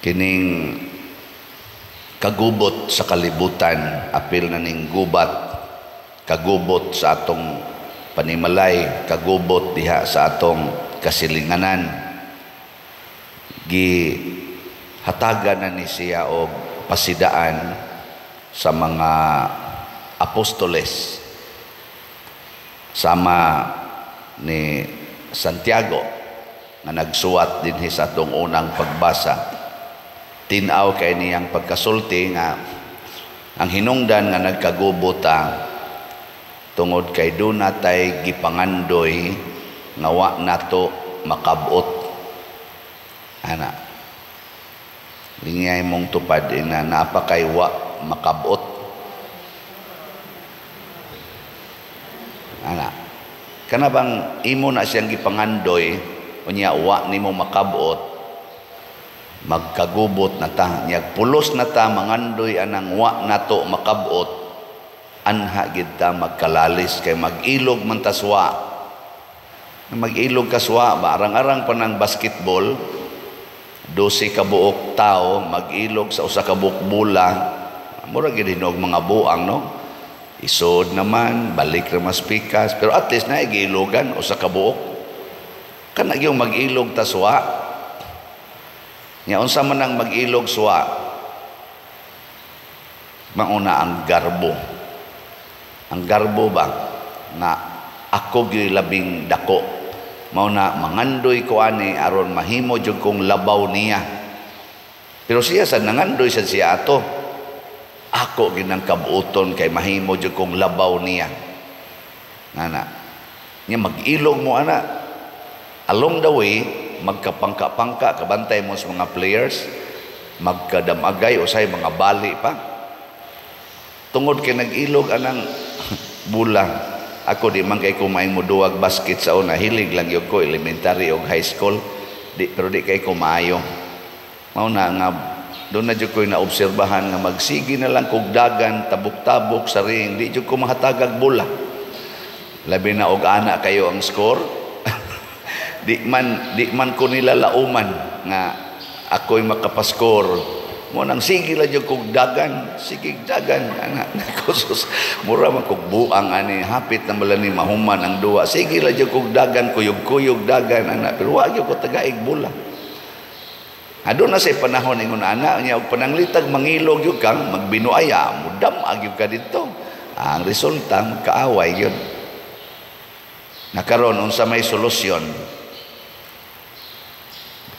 Kining kagubot sa kalibutan, apil na ning gubat, kagubot sa atong panimalay, kagubot diha sa atong kasilinganan, gi hatagan na ni siya og pasidaan sa mga apostoles sama ni Santiago nga nagsuwat dinhi sa atong unang pagbasa. Tin-aw kay niyang pagkasulti nga ang hinungdan nga nagkagubot ta tungod kay duna tay gipangandoy nga wa nato makabot. Ana, lingay mong tupad ina napakay wa makabot. Ana, kana bang imo na siyang gipangandoy unya wa nimo makabot, magkagubot na ta, nya pulos na ta mangandoy anang wa nato makabot, anha gid ta magkalalis kay mag-ilog man ta suwa. Mag-ilog ka suwa ba, arang-arang pa ng basketball, 12 ka buok tao mag-ilog sa usa ka buok bola, mura gid hinog mga buang, no? Isod naman, balik ra mas pikas, pero at least na giilogan usa ka buok. Kana gyud mag-ilog ta suwa. Nya unsa man ang mag-ilog suwa? Mauna ang garbo. Ang garbo ba nga ako gyud labing dako. Mao na mangandoy ko ani aron mahimo jud kong labaw niya. Pero siya sa nangandoy sad siya ato. Ako gyud ang kabuoton kay mahimo jud kong labaw niya. Ana. Nya mag-ilog mo ana. Along the way magkapangka-pangka, kabantay mo sa mga players, magkadamagay usay mga bali pa. Tungod kay nag-ilog anang bula. Ako di man kay kumain mo duwag basket sa una, hilig lang gyud ko elementary og high school, di pero di kay kumayo. Mao na nga doon na jud ko'y naobserbahan nga magsige na lang kog dagan, tabok-tabok sa ring, di jud ko mahatagag bola. Labi na og ana kayo ang score. Di man ko nila lauman nga ako'y makapaskor. Mo nang sige lang jud kog dagan, sige dagan ana nako sus, mura man kog buang ani, hapit na mala ni mahuman ang duwa. Sige lang jud kog dagan, kuyog-kuyog dagan ana, pero wa gyud ko tagaig bola. Aduna na say panahon ingon ana nya og pananglitag mangilog gyud kang magbinuaya, mudam-ag gyud ka didto. Ang resulta magkaaway gyud. Nakaron unsa may solusyon?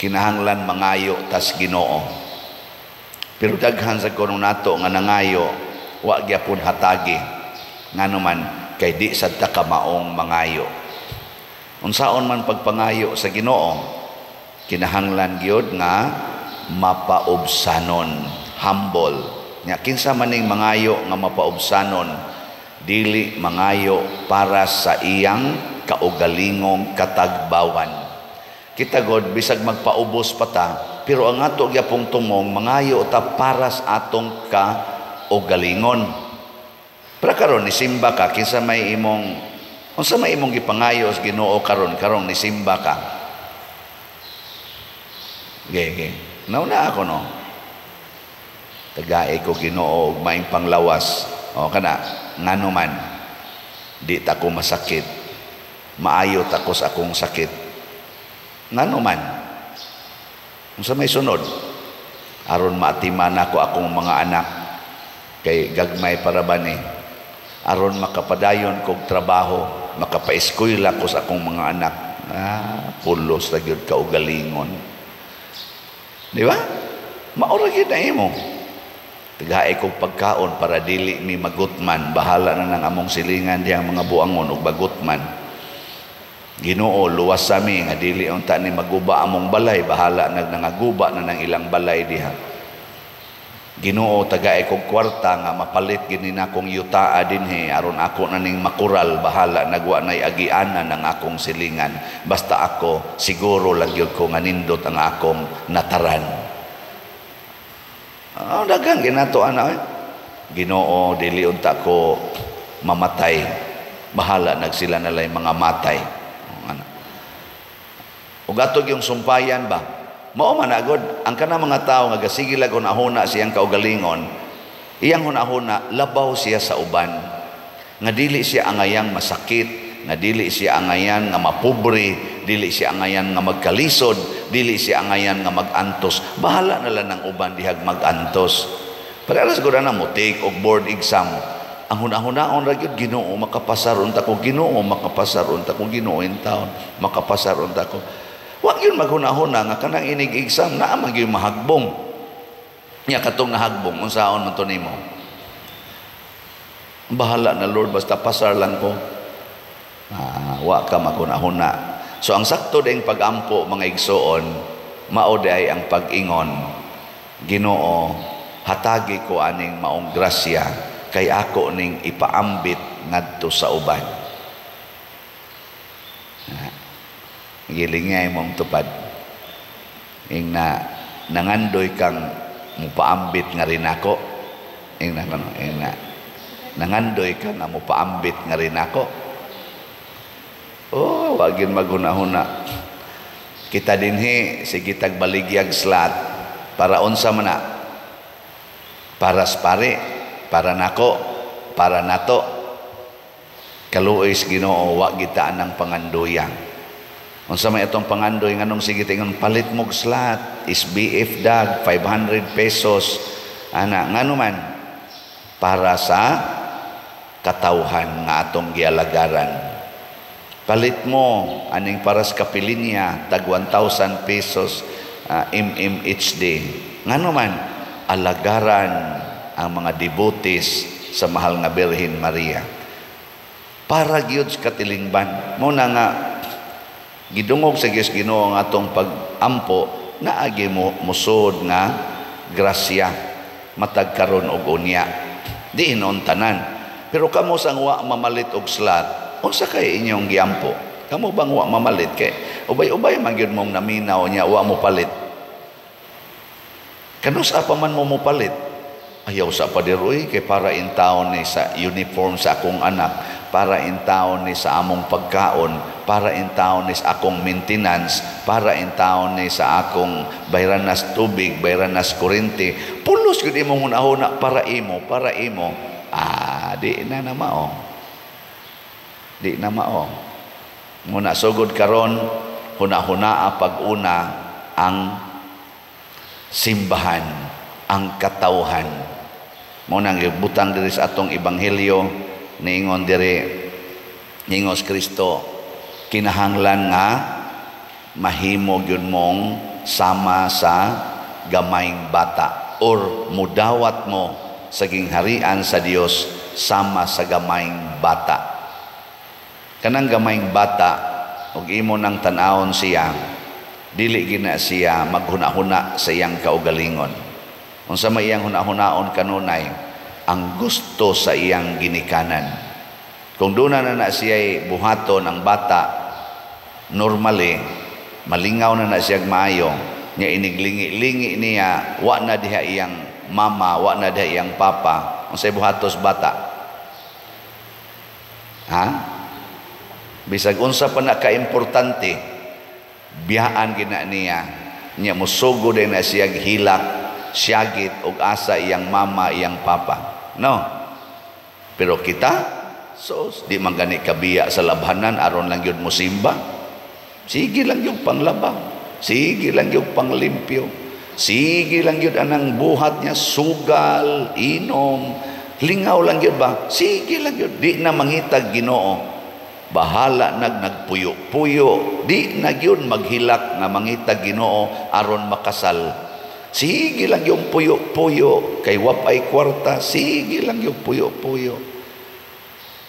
Kinahanglan mangayo tas Ginoo. Pero daghan sa kuno nato nga nangayo, wa gyapon hatagi. Ngano man kay di sad ta kamaong mangayo. Unsaon man pagpangayo sa Ginoo, kinahanglan gyud nga mapaubsanon, humble. Nya kinsa man ning mangayo nga mapaubsanon, dili mangayo para sa iyang kaugalingong katagbawan. Kita god bisag magpaubos pa ta, pero ang ato gyapong tumong mangayo ta para sa atong kaugalingon. Pero karon nisimba ka, kinsa may imong, unsa may imong gipangayo sa Ginoo karon karong nisimba ka? Ge ge. Nauna ako no. Tagae ko Ginoo og maing panglawas. O kana ngano man di ta ko masakit. Maayo ta ko sa akong sakit. Ngano man unsa may sunod aron maatiman ako akong mga anak kay gagmay para ba ni, aron makapadayon kog trabaho, makapaeskwela ko sa akong mga anak. Pulos ra gyud kaugalingon, di ba? Maura gyud na imo. Tagae kog pagkaon para dili mi magutman, bahala na nang among silingan diyang mga buangon og bagutman. Ginoo, luwas sami nga dili unta ni maguba among balay, bahala nag nangaguba na nang ilang balay diha. Ginoo, tagae kog kwarta nga mapalit gini nakong yutaa dinhi aron ako na ning makural, bahala nagwa nay agianan ang akong silingan. Basta ako siguro lang gyud ko nga nindot ang akong nataran. Daghang ginato ana eh. Ginoo, dili unta ko mamatay, bahala nagsila nalay mga matay. Ug atog yung sumpayan ba? Mao man na gud ang kanang mga tawo nga gasige lag hunahuna siyang kaugalingon, iyang hunahuna labaw siya sa uban. Nga dili siya angayang masakit, nga dili siya angayan nga mapobre, dili siya angayan nga magkalisod, dili siya angayan nga magantos. Bahala na lang ng uban dihag magantos. Para siguro na mo take og board exam. Ang huna-hunaon ra gyud, "Ginoo, makapasar unta ko. Ginoo, makapasar unta ko. Ginoo in taon, makapasar unta ko." Wa gyud maghuna-huna nga kanang inig exam naa man gyud mahagbong. Nya katong nahagbong, unsaon man to nimo? "Bahala na, Lord, basta pasar lang ko." Ah, wa ka maghuna-huna. So ang sakto ding pagampo, mga igsoon, mao diay ang pag-ingon, "Ginoo, hatagi ko aning maong grasya kay ako ning ipaambit ngadto sa uban." Ah, gilingay mong tupad. Ing na nangandoy kang mupaambit nga rin ako. Ing na kono, ing na nangandoy ka nga mupaambit nga rin ako. Oh, wagin maghuna-huna. Kita dinhi sige tag baligyag slot para unsa man na? Para sa pare, para nako, para nato. Kaluoy sa Ginoo, wa gita ang pangandoya. Unsa may atong pangandoy? Nganong sige tingon palit mog slot SBF dag 500 pesos ana? Ngano man? Para sa katawhan nga atong gialagaran. Palit mo aning para sa kapilinya tag 1,000 pesos, MMHD. Ngano man? Alagaran ang mga devotees sa Mahal nga Birhen Maria, para gyud sa katilingban mo na nga gidungog sa Dios Ginoo ang atong pag-ampo, naagi mo musod nga grasya matag karon og unya. Di hinuon tanan, pero kamo sang wa mamalit og slot, unsa kay inyong giampo? Kamo bang wa mamalit, kay ubay-ubay man gyud mong naminaw niya wa mo palit? Kanus-a pa man mo mopalit? "Ayaw sa paderoy kay para in taon ni sa uniform sa akong anak, para in taon ni sa among pagkaon, para in taon ni sa akong maintenance, para in taon ni sa akong bayran nas tubig, bayran nas kuryente." Pulos gyud imong hunahuna para imo, para imo. Ah, di na na mao. Di na mao. Muna sugod karon, huna-hunaa pag-una ang simbahan, ang katawhan. Mo nang gibutang diri sa atong ebanghelyo, niingon diri, niingon si Kristo, kinahanglan nga mahimo gyud mong sama sa gamayng bata or mudawat mo sa gingharian sa Dios sama sa gamayng bata. Kanang gamayng bata, ug imo nang tan-awon siya, dili gina siya maghuna-huna sa iyang kaugalingon. Unsa may iyang huna-hunaon kanunay? Ang gusto sa iyang ginikanan. Kung doon na na siya buhaton ang bata, normally, malingaw na na siya maayo, niya iniglingi-lingi niya, wa na diha iyang mama, wa na diha iyang papa, unsay buhatos bata? Ha? Bisag unsa pa na kaimportante, biyaan gina niya, niya musugo din na siya hilak, siyagit og asa iyang mama, iyang papa. No? Pero kita, so, di man gani kabiya sa labhanan aron lang yun musimba. Sige lang yung panglaba. Sige lang yung panglimpyo. Sige lang yun anang buhat niya, sugal, inom, lingaw lang yun ba? Sige lang yun. Di na mangitag Ginoo. Bahala nagpuyo-puyo. Di na yun maghilak nga mangitag Ginoo aron makasal. Sige lang yung puyo-puyo. Kay wapay kwarta, sige lang yung puyo-puyo.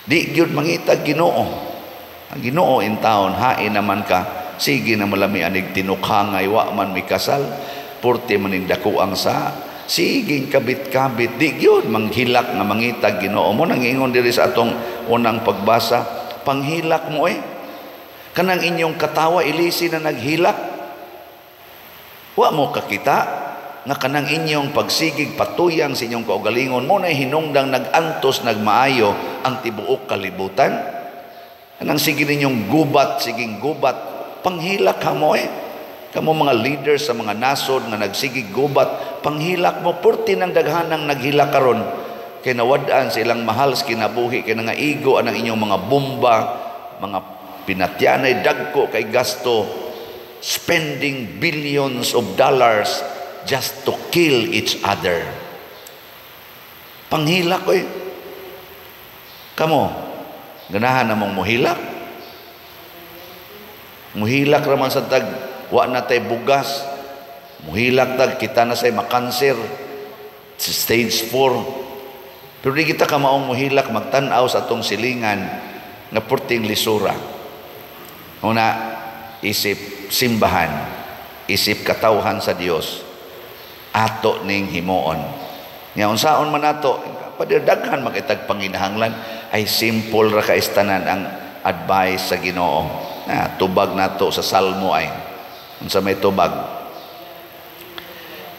Di gyud mangitag Ginoo. Ang Ginoo in taon, hain naman ka. Sige na malami anig tinukhangay, wa man may kasal. Purti manindako ang sa. Sige kabit-kabit. Di gyud manghilak nga mangitag Ginoo. Mo nangingon diri sa atong unang pagbasa, panghilak mo eh. Kanang inyong katawa ilisi na naghilak. Wa mo kakita nga kanang inyong pagsigig patuyang sa inyong kaugalingon mo na hinungdang nag-antos nagmaayo ang tibuok kalibutan. Kanang sige ninyong gubat, siging gubat, panghilak ha mo eh. Kamo mga leaders sa mga nasod nga nagsigig gubat, panghilak mo, purti ng daghanang naghilak karon kay nawad-an sa ilang mahal sa kinabuhi, kay nangaigo ang inyong mga bomba, mga pinatyanay, dagko kay gasto, spending billions of dollars just to kill each other. Panghilak oy. Kamo, ganahan namong muhilak? Muhilak raman sa tag wa na tay bugas. Muhilak tag kita na say makanser stage 4. Pero di kita kamaong muhilak magtan-aw sa atong silingan nga purting lisura. Una, isip simbahan, isip katawhan sa Dios, ato ning himuon. Nga unsaon man ato, pader, daghan makitag panginahanglan, ay simple ra ka istanan ang advice sa Ginoo. Na tubag nato sa Salmo ay unsa may tubag?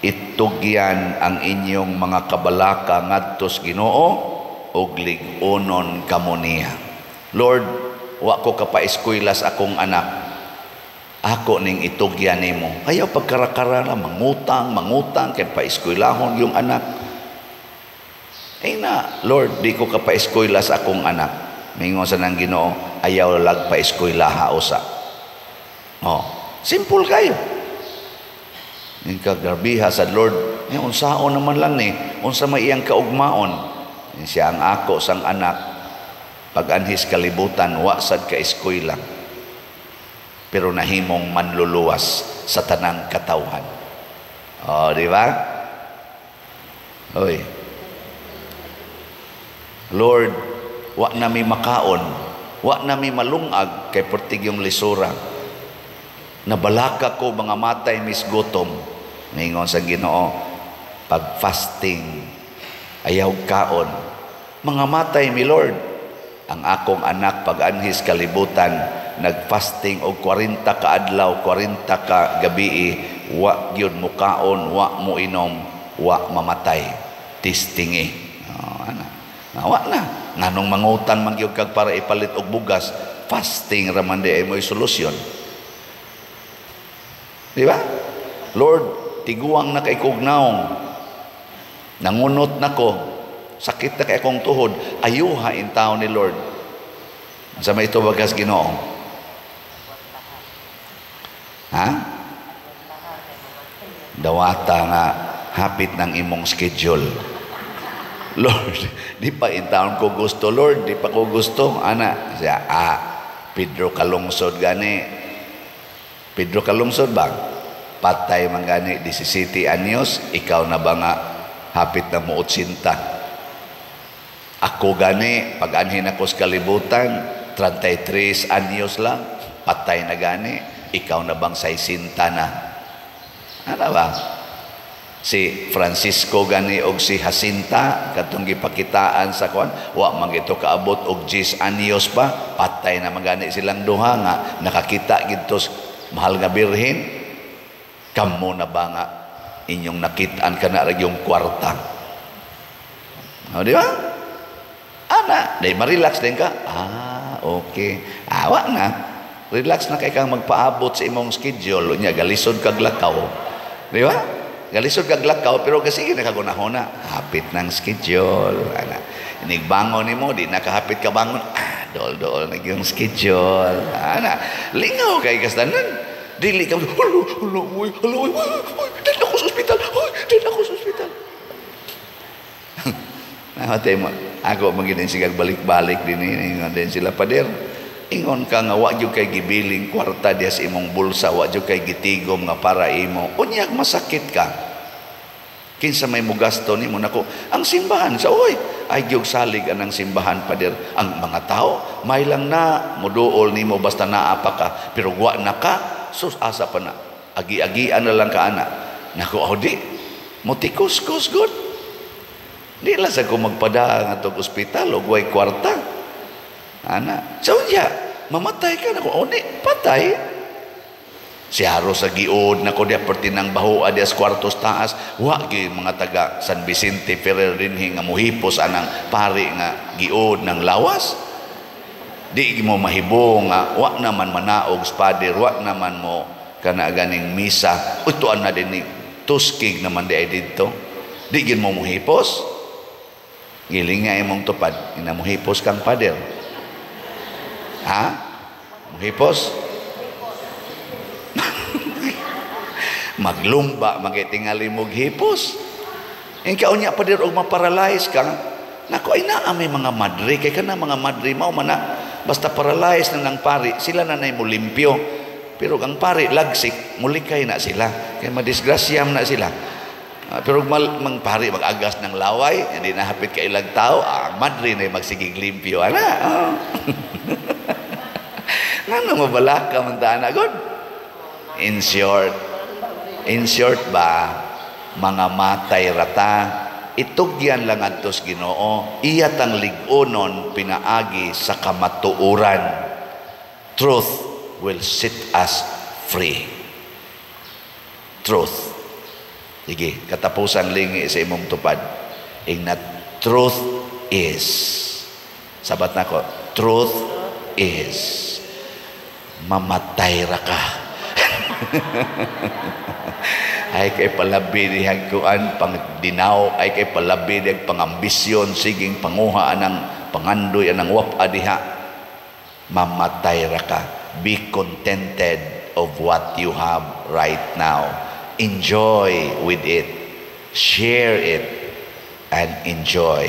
Itugyan ang inyong mga kabalaka ngadto sa Ginoo ug lig-unon kamo niya. Lord, wa ko kapaeskuylas akong anak. Ako ning itugyan nimo. Ayaw pagkarakara na mangutang, mangutang kay paeskwelahon yung anak. Ay na, Lord, di ko kapaeskuylas akong anak. Mingon sa nang Ginoo, ayaw lag paeskwelaha usa. Oh, simple kayo. Yung kagarbiha sa Lord, yung unsaon naman lang ni, unsa may iyang kaugmaon. Siya ang ako sang anak, pag anhis kalibutan, wa sad ka eskwela. Pero nahimong manluluwas sa tanang katawhan. Oh, di ba? Oy. Lord, wa na mi makaon, wa na mi malungag kay pertig yung lisura. Nabalaka ko mga matay mis gutom. Ningon sa Ginoo, pag fasting, ayaw kaon. Mga matay mi, Lord. Ang akong anak pag anhis kalibutan, nagfasting og 40 ka adlaw, 40 ka gabii, wa gyud mo kaon, wa mo inom, wa mamatay. Testingi. Oh, ana. Wa na. Nganong mangutang man gyud kag para ipalit og bugas, fasting ra man di ay mo'y solusyon. Di ba? Lord, tiguang na kay kog naong. Nangunot na ko. Sakit na kay akong tuhod. Ayuha in tao ni Lord. Sa may tubagas Ginoo. Ha? Dawata nga hapit ng imong schedule. Lord, di pa in taon ko gusto, Lord, di pa ko gusto. Ana, siya, Pedro Kalungsod gani. Pedro Kalungsod ba? Patay man gani 17 anyos, ikaw na ba nga hapit na mo 80? Ako gani, pag anhin ako sa kalibutan, 33 anyos lang, patay na gani, ikaw na bang 60 na? Ano ba? Si Francisco gani og si Jacinta katong gipakitaan sa kuan, wa man gito kaabot og 10 anyos pa, patay na man gani silang duha nga nakakita gidto mahal nga birhen. Kamo na ba nga inyong nakitaan kana ra yung kwarta? O, di ba? Ana, day ma-relax din ka. Ah, okay. Awa na. Relax na kay kang magpaabot sa imong schedule. Unya, galisod kag lakaw. Di ba? Galisod kag lakaw, pero kasi nakagunahona. Hapit ng schedule. Ana. Inigbangon nimo, di nakahapit ka bangon. Ah, dool-dool na yung schedule. Ana. Lingaw kay kastanan. Dili ka, halo, halo, uy, halo, uy, uy, dali ako sa ospital, uy, dali ako sa ospital. Namatay mo, ako magiging sigag balik-balik din, ingon din sila, pader. Ingon ka nga, wa jud kay gibiling kwarta diya sa imong bulsa, wa jud kay gitigom nga para imo. Unyag masakit ka. Kinsa may mugasto nimo nako ang simbahan sa oy ay gyud salig anang simbahan, pader. Ang mga tao may lang na muduol nimo basta naa pa ka, pero wa na ka, sus, asa pa na, agi-agian na lang ka ana nako. Oh, di mutikos-kos gud, di lang sa ko magpada nga tog ospital og way kwarta ana. So unya mamatay ka nako, oh, di patay. Si Haro sa giod nako diya pertinang bahoa diya sa kwartos taas. Wa gi mga taga San Vicente Ferrer dinhi nga muhipos anang pari nga giod ng lawas. Di mo mahibong nga wa naman manaog sa pader, wa naman mo Kana ganing misa, utuan na din ni tuskig naman di ay didto. Di gin mo muhipos. Giling nga imong tupad, ina muhipos kang pader. Ha? Muhipos? Maglumba, magitingali mo hipos. Ang kaunya pader og maparalyze ka, nako ay naa may mga madre, kay kana mga madre mao man na, basta paralyze na ng pari, sila na nay mo limpyo. Pero ang pari lagsik, mulikay na sila, kay madisgrasya na sila. Pero mang pari mag-agas ng laway, hindi na hapit ka ilang tao, ang madre na magsigig limpyo ana. Oh. Ngano mabalaka man ta ana god? In short ba, mga matay rata, itugyan lang adtos Ginoo, iya tang lig-onon pinaagi sa kamatuoran. Truth will set us free. Truth. Sige, katapusan lingi sa imong tupad. Ingna, "Truth is." Sabat nako, "Truth is." Mamatay ra ka. Ay kay palabi dihag kuan pangdinaw, ay kay palabi dihag pangambisyon, siging panguha anang pangandoy anang wap diha. Mamatay ra ka. Be contented of what you have right now. Enjoy with it. Share it and enjoy.